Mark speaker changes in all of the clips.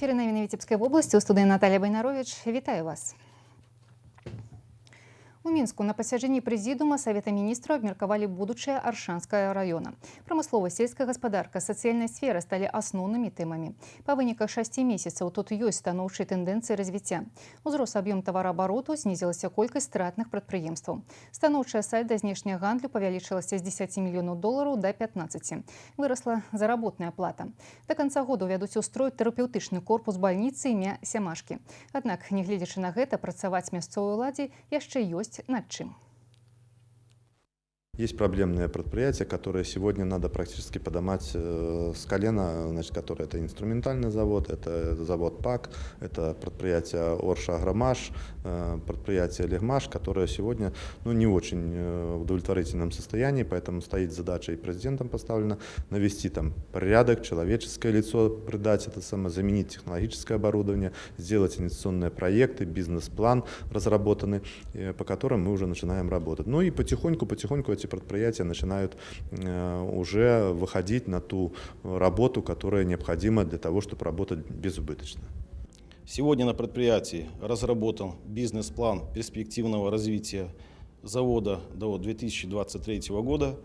Speaker 1: Эфіры «Навіны Віцебскай вобласці», у студыі Наталля Вайнаровіч. Вітаю вас. У Мінску на пасяджэнні Прэзідыума Савета міністраў абмеркавалі будучае Аршанскага раёна. Прамысловасць, сельская гаспадарка, сацыяльная сфера сталі асноўнымі тэмамі. Па выніках 6 месяцаў тут ёсць станоўчыя тэндэнцыі развіцця. Узрос аб'ём тавараабароту, знізілася колькасць стратных прадпрыемстваў. Станоўчая сальда знешняга гандлю павялічылася з 10 мільёнаў долараў да 15. Вырасла заработная плата. Да канца года увядуць у строй тэрапеўтычны корпус бальніцы імя Сямашкі. Аднак, нягледзячы на гэта, працаваць мясцовай уладзе яшчэ ёсць над чым.
Speaker 2: Есть проблемные предприятия, которые сегодня надо практически поднимать с колена, значит, которые это инструментальный завод, это завод ПАК, это предприятие Орша Агромаш, предприятие Легмаш, которое сегодня, ну, не очень в удовлетворительном состоянии, поэтому стоит задача и президентом поставлена навести там порядок, человеческое лицо придать, это самое, заменить технологическое оборудование, сделать инвестиционные проекты, бизнес-план разработанный, по которым мы уже начинаем работать. Ну и потихоньку-потихоньку эти предприятия начинают уже выходить на ту работу, которая необходима для того, чтобы работать безубыточно.
Speaker 3: Сегодня на предприятии разработан бизнес-план перспективного развития завода до 2023 года,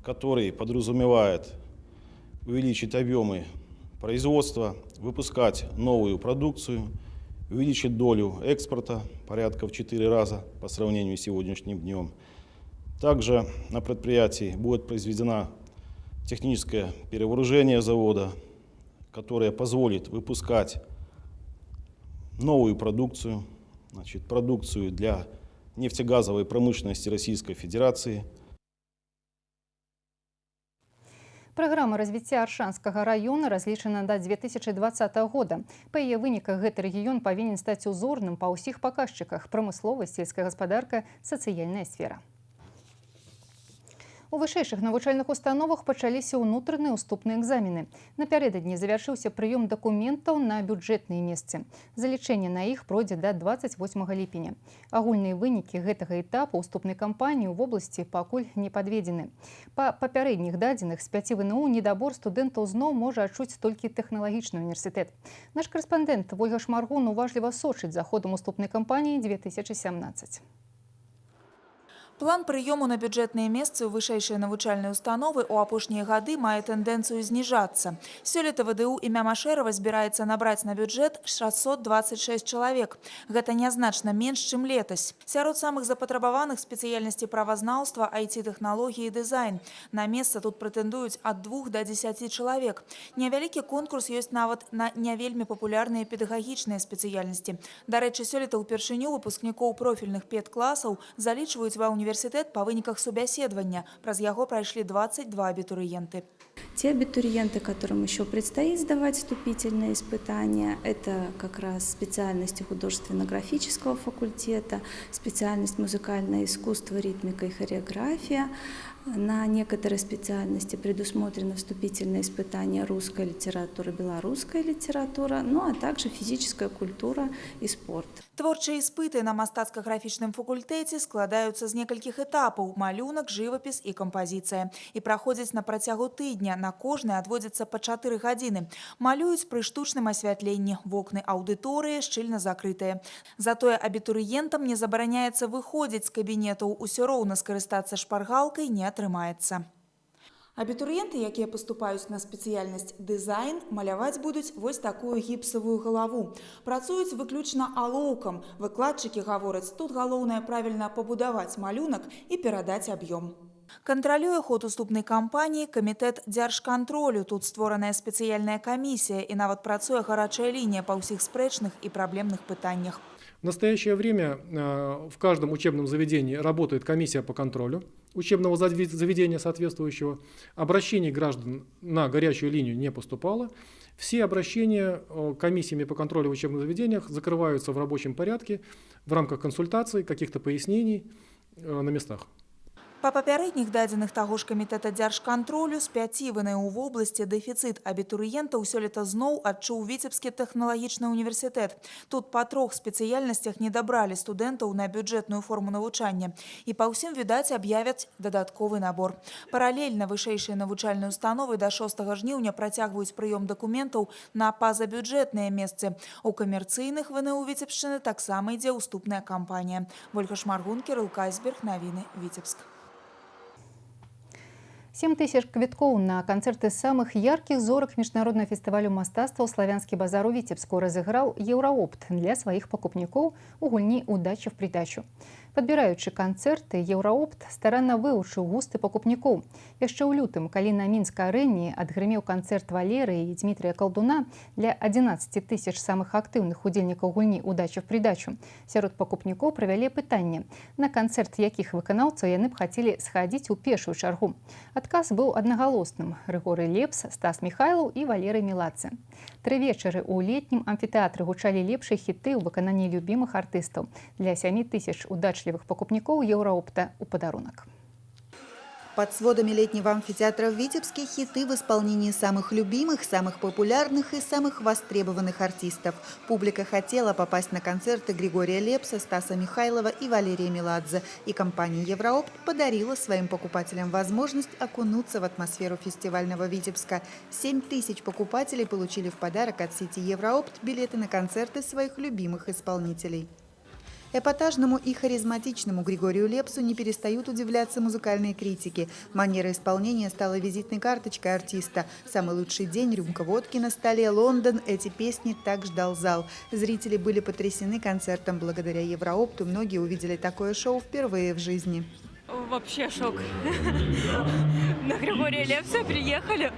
Speaker 3: который подразумевает увеличить объемы производства, выпускать новую продукцию, увеличить долю экспорта порядка в 4 раза по сравнению с сегодняшним днем. Также на предприятии будет произведено техническое перевооружение завода, которое позволит выпускать новую продукцию, значит, продукцию для нефтегазовой промышленности Российской Федерации.
Speaker 1: Праграма развіцця Аршанскага раёна разлічана да 2020 года. Па яе выніках гэты рэгіён павінен стаць узорным па ўсіх паказчыках: прамысловасць, сельская гаспадарка, сацыяльная сфера. У вышэйшых навучальных установах пачаліся ўнутраныя ўступныя экзамены. Напярэдадні завяршыўся прыём дакументаў на бюджэтныя месцы. Залічэнне на іх пройдзе да 28 ліпеня. Агульныя вынікі гэтага этапу ўступнай кампаніі ў вобласці пакуль не падведзены. Па папярэдніх дадзеных з 5 ВНУ недабор студэнтаў зноў можа адчуць толькі тэхналагічны універсітэт. Наш карэспандэнт Вольга Шмаргун уважліва сочыць за ходам уступнай кампаніі 2017.
Speaker 4: План прыёму на бюджэтныя месцы ў вышэйшыя навучальныя установы ў апошнія гады мае тэндэнцыю зніжацца. Сёлета ВДУ імя Машэрава збіраецца набраць на бюджэт 626 чалавек. Гэта нязначна менш, чым летась. Сярод самых запатрабаваных спецыяльнасці правазнаўства, айці-тэхналогіі і дызайн. На месца тут прэтэндуюць ад 2 да 10 чалавек. Невялікі конкурс ёсць нават на не вельмі папулярныя педагагічныя спецыяльнасці. Дарэчы, сёлета ўпершыню выпускнікоў профільных педкласаў залічваюць ва універсітэт па выніках субяседавання. Праз яго прайшлі 22 абітурыенты.
Speaker 5: Те абитуриенты, которым еще предстоит сдавать вступительные испытания, это как раз специальности художественно-графического факультета, специальность музыкальное искусство, ритмика и хореография. На некоторые специальности предусмотрено вступительное испытание русская литература, белорусская литература, ну а также физическая культура и спорт.
Speaker 4: Творчыя іспыты на мастацка-графічным факультэце складаюцца з некалькіх этапаў – малюнак, жывапіс і кампазіцыя. І праходзяць на працягу тыдня, на кожны адводзіцца па 4 гадзіны. Малююць пры штучным асвятленні, вокны аўдыторыі шчыльна закрытыя. Затое абітурыентам не забараняецца выходзіць з кабінетаў, усё роўна скарыстацца шпаргалкай не атрымаецца. Абітурыенты, якія паступаюць на спецыяльнасць дызайн, маляваць будуць вось такую гіпсавую галаву. Працуюць выключна алоўкам. Выкладчыкі гавораць, тут галоўнае правільна пабудаваць малюнак і перадаць аб'ём. Кантралюе ход уступнай кампаніі камітэт дзяржкантролю. Тут створаная спецыяльная камісія і нават працуе гарачая лінія па ўсіх спрэчных і праблемных пытаннях.
Speaker 6: В настоящее время в каждом учебном заведении работает комиссия по контролю учебного заведения соответствующего. Обращений граждан на горячую линию не поступало. Все обращения комиссиями по контролю в учебных заведениях закрываются в рабочем порядке в рамках консультаций, каких-то пояснений на местах.
Speaker 4: Па папярэдніх дадзеных таго ж камітэта дзяржкантролю, з 5 ВНУ ў вобласці дэфіцыт абітурыентаў сёлета зноў адчуў Віцебскі тэхналагічны універсітэт. Тут па трох спецыяльнасцях не дабралі студэнтаў на бюджэтную форму навучання. І па ўсім, відаць, аб'явяць дадатковы набор. Паралельна вышэйшыя навучальныя установы да 6 жніўня працягваюць прыём дакументаў на пазабюджэтныя месцы. У камерцыйных ВНУ Віцебшчыны таксама ідзе ўступная кампанія. Вольга Шмаргун, Кірыл Кайсберг, навіны, Віцебск.
Speaker 1: 7 тысяч квіткоў на канцэрты самых яркіх зорак міжнароднага фестывалю мастацтваў «Славянскі базар» у Віцебску разыграў «Еўраопт» для сваіх пакупнікоў у гульні «Удача в придачу». Падбіраючы канцэрты, «Еўраопт» старанна вывучыў густы пакупнікоў. Яшчэ ў лютым, калі на мінскай арэне адгрымеў канцэрт Валеры і Дмітрия Калдуна для 11 тысяч самых актыўных удзельнікаў гульні «Удача в придачу», сярод пакупнікоў правялі пытанне, на канцэрт якіх выканаўцаў яны б хацелі схадзіць у першую чаргу. Адказ быў аднагалосным: Рыгорый Лепс, Стас Михайлаў і Валерый Меладзе. Тры вечары ў летнім амфітэатры гучалі лепшыя хіты ў выкананні любімых артыстаў для 7 тысяч удачлівых пакупнікоў «Еўраопта» ў падарунак.
Speaker 7: Под сводами летнего амфитеатра в Витебске хиты в исполнении самых любимых, самых популярных и самых востребованных артистов. Публика хотела попасть на концерты Григория Лепса, Стаса Михайлова и Валерия Меладзе. И компания «Евроопт» подарила своим покупателям возможность окунуться в атмосферу фестивального Витебска. 7 тысяч покупателей получили в подарок от сети «Евроопт» билеты на концерты своих любимых исполнителей. Эпатажному и харизматичному Григорию Лепсу не перестают удивляться музыкальные критики. Манера исполнения стала визитной карточкой артиста. «Самый лучший день», «Рюмка водки на столе», «Лондон» – эти песни так ждал зал. Зрители были потрясены концертом. Благодаря «Евроопту» многие увидели такое шоу впервые в жизни.
Speaker 8: Вообще шок. На Григория Лепса приехали.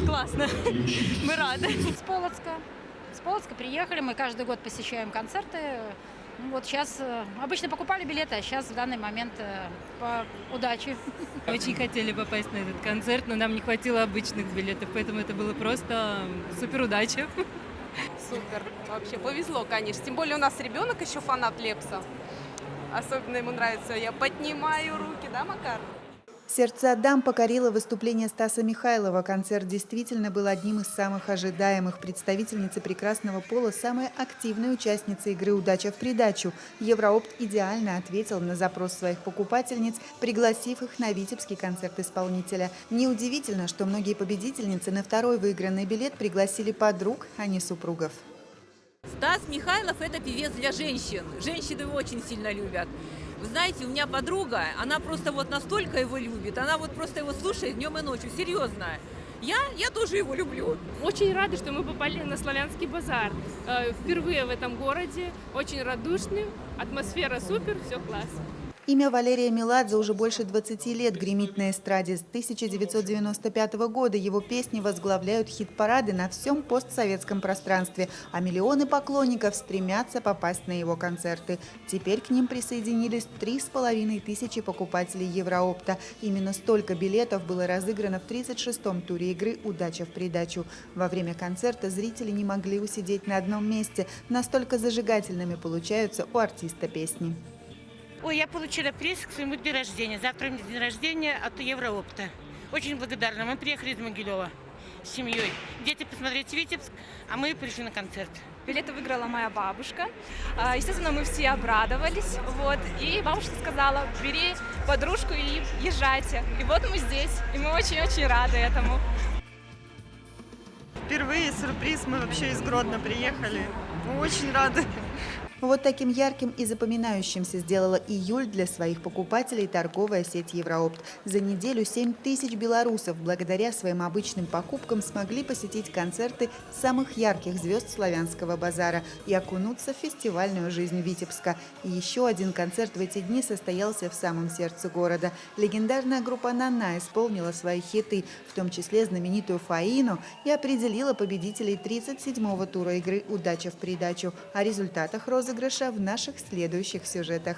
Speaker 8: Классно. Мы рады.
Speaker 9: С Полоцка. С Полоцка приехали. Мы каждый год посещаем концерты. Вот сейчас обычно покупали билеты, а сейчас в данный момент по удаче.
Speaker 8: Очень хотели попасть на этот концерт, но нам не хватило обычных билетов, поэтому это было просто супер удача.
Speaker 10: Супер. Вообще повезло, конечно. Тем более у нас ребенок еще фанат Лепса. Особенно ему нравится. Я поднимаю руки, да, Макар?
Speaker 7: Сердца дам покорило выступление Стаса Михайлова. Концерт действительно был одним из самых ожидаемых. Представительница прекрасного пола – самая активная участница игры «Удача в придачу». «Евроопт» идеально ответил на запрос своих покупательниц, пригласив их на витебский концерт исполнителя. Неудивительно, что многие победительницы на второй выигранный билет пригласили подруг, а не супругов.
Speaker 11: Стас Михайлов – это певец для женщин. Женщины его очень сильно любят. Вы знаете, у меня подруга, она просто вот настолько его любит, она вот просто его слушает днем и ночью, серьезно. Я тоже его люблю.
Speaker 12: Очень рада, что мы попали на Славянский базар. Впервые в этом городе, очень радушный, атмосфера супер, все класс.
Speaker 7: Имя Валерия Меладзе уже больше 20 лет гремит на эстраде. С 1995 года его песни возглавляют хит-парады на всем постсоветском пространстве, а миллионы поклонников стремятся попасть на его концерты. Теперь к ним присоединились 3500 покупателей «Евроопта». Именно столько билетов было разыграно в 36-м туре игры «Удача в придачу». Во время концерта зрители не могли усидеть на одном месте. Настолько зажигательными получаются у артиста песни.
Speaker 13: Ой, я получила приз к своему дню рождения. Завтра у меня день рождения от «Евроопта». Очень благодарна. Мы приехали из Могилева с семьей. Дети посмотреть Витебск, а мы пришли на концерт.
Speaker 14: Билеты выиграла моя бабушка. Естественно, мы все обрадовались. Вот. И бабушка сказала, бери подружку и езжайте. И вот мы здесь. И мы очень-очень рады этому.
Speaker 15: Впервые сюрприз. Мы вообще из Гродно приехали. Мы очень рады.
Speaker 7: Вот таким ярким и запоминающимся сделала июль для своих покупателей торговая сеть «Евроопт». За неделю 7 тысяч белорусов благодаря своим обычным покупкам смогли посетить концерты самых ярких звезд Славянского базара и окунуться в фестивальную жизнь Витебска. И еще один концерт в эти дни состоялся в самом сердце города. Легендарная группа «Нана» исполнила свои хиты, в том числе знаменитую «Фаину», и определила победителей 37-го тура игры «Удача в придачу». О результатах розыгрыша в наших следующих сюжетах.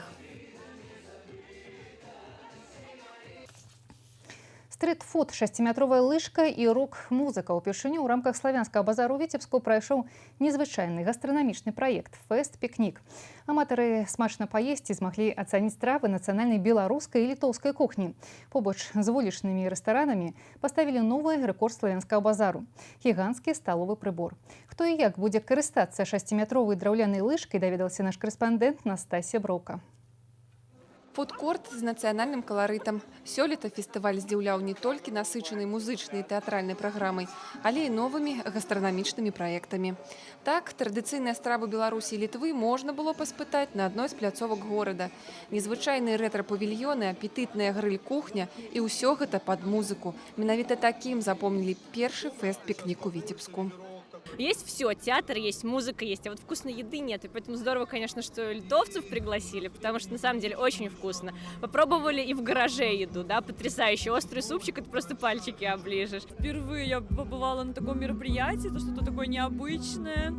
Speaker 1: С Стрыт-фуд, шасціметровая лыжка і рок-музыка. Упершыню ў рамках славянскага базару ў Віцебску прайшоў незвычайны гастранамічны праект «Фэст-пікнік». Аматары смачна паесці змаглі ацаніць стравы нацыянальнай беларускай і літоўскай кухні. Побач з вулічнымі рэстаранамі паставілі новы рэкорд славянскага базару – гіганцкі сталовы прыбор. Хто і як будзе карыстацца шасціметровай драўлянай лыжкай, даведалася наш карэспандэнт Настасья Броўка.
Speaker 16: Фудкорт з нацыянальным каларытам. Сёлета фестываль здзіўляў не толькі насычанай музычнай і тэатральнай праграмай, але і новымі гастранамічнымі праектамі. Так, традыцыйныя стравы Беларусі і Літвы можна было паспытаць на адной з пляцовак горада. Незвычайныя рэтра-павільёны, апетытная грыль-кухня і ўсё гэта пад музыку. Менавіта такім запомнілі першы фэст-пікнік у Віцебску.
Speaker 17: Есть все, театр есть, музыка есть, а вот вкусной еды нет. И поэтому здорово, конечно, что литовцев пригласили, потому что на самом деле очень вкусно. Попробовали и в гараже еду, да, потрясающе. Острый супчик, это просто пальчики оближешь.
Speaker 18: Впервые я побывала на таком мероприятии, это что-то такое необычное.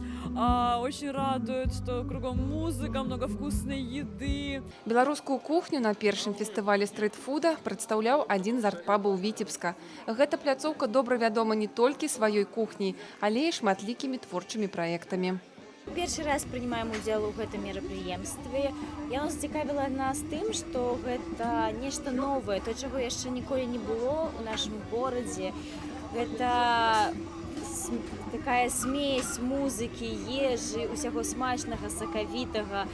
Speaker 18: Очень радует, что кругом музыка, много вкусной еды.
Speaker 16: Беларускую кухню на першым фестывале стрыт-фуда прадстаўляў адзін з арт-пабаў Віцебска. Гэта пляцоўка добра вядома не толькі сваёй кухняй, але і шматлікімі творчымі праектамі.
Speaker 19: Першы раз прымаем удзел у гэтым мерапрыемстве. Яно зацікавіла нас тым, што гэта нешта новае, то, чаго яшчэ ніколі не было ў нашым горадзе. Гэта такая смесь музыкі, ежы, усяго смачнага, сакавітага.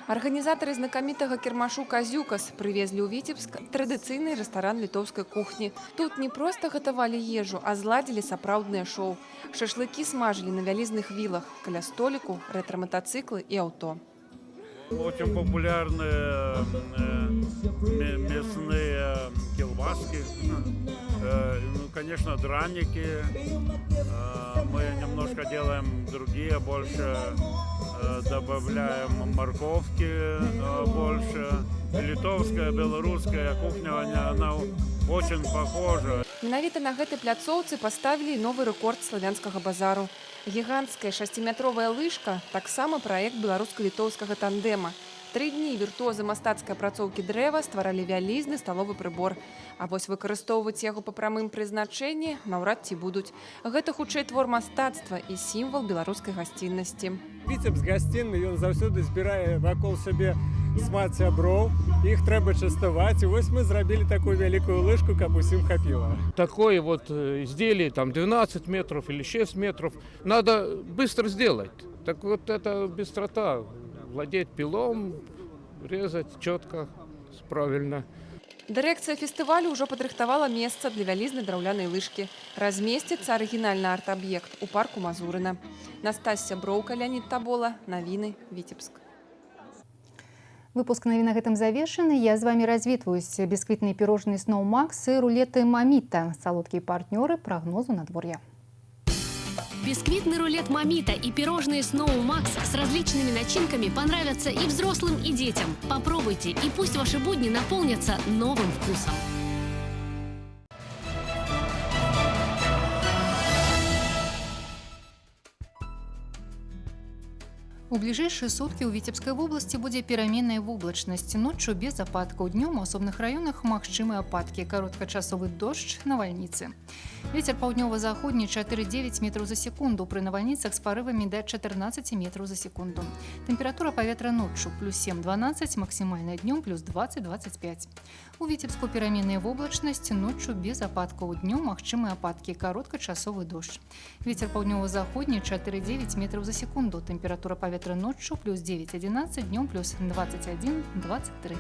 Speaker 16: Арганізатары знакамітага кірмашу «Казюкас» прывезлі ў Віцебск традыцыйны рэстаран літоўскай кухні. Тут не проста гатавалі ежу, а зладзілі сапраўднае шоу. Шашлыкі смажылі на вялізных вілах, каля століку, рэтра-матацыклы і аўто.
Speaker 20: Очень популярные мясные колбаски, ну, конечно, драники. Мы немножко делаем другие, больше добавляем морковки больше. Литовская, белорусская кухня, она очень похожа.
Speaker 16: Менавіта на гэтай пляцоўцы паставілі новы рэкорд славянскага базару. Гіганцкая шасціметровая лыжка таксама праект беларуска-літоўскага тандэма. 3 дні віртуозы мастацкай апрацоўкі дрэва стваралі вялізны сталовы прыбор. А вось выкарыстоўваць яго па прамым прызначэнні наўрад ці будуць. Гэта хутчэй твор мастацтва і сімвал беларускай гасціннасці.
Speaker 21: Віцебск гасцінны, ён заўсёды збірае вакол сябе шмат сяброў, іх трэба частаваць. І вось мы зрабілі такую вялікую лыжку, каб усім хапіла.
Speaker 22: Такое вот изделие, там 12 метров или 6 метров, надо быстро сделать. Так вот это быстрота. Владеть пилом, резать четко, правильно.
Speaker 16: Дырэкцыя фестывалю ўжо падрыхтавала месца для вялізнай драўлянай лыжкі. Размесціцца арыгінальны арт-аб'ект у парку Мазурына. Настасья Броўка, Леонид Табола, навіны, Віцебск.
Speaker 1: Выпуск навін на гэтым завершаны. Я з вами развітваюсь. Бісквітныя пірожныя Snow Max і рулеты Маміта. Салодкія партнёры прагнозу надвор'я.
Speaker 23: Бисквитный рулет «Мамита» и пирожные Snow Max с различными начинками понравятся и взрослым, и детям. Попробуйте, и пусть ваши будни наполнятся новым вкусом.
Speaker 1: У бліжэйшыя суткі ў Віцебскай вобласці будзе пераменная воблачнасць. Ноччу без ападкаў, днём у асобных раёнах магчымыя ападкі, кароткачасовы дождж, навальніцы. Вецер паўднёва-заходні 4,9 метраў за секунду, пры навальніцах з парывамі да 14 метраў за секунду. Тэмпература паветра ноччу плюс 7-12, максімальная днём плюс 20-25. У Віцебску пераменная воблачнасць, ноччу без ападкаў, днём магчымыя ападкі, кароткачасовы дождж. Вецер паўднёва-заходні 4,9 метраў за секунду, тэмпература паветра ноччу плюс 9-11, днём плюс 21-23.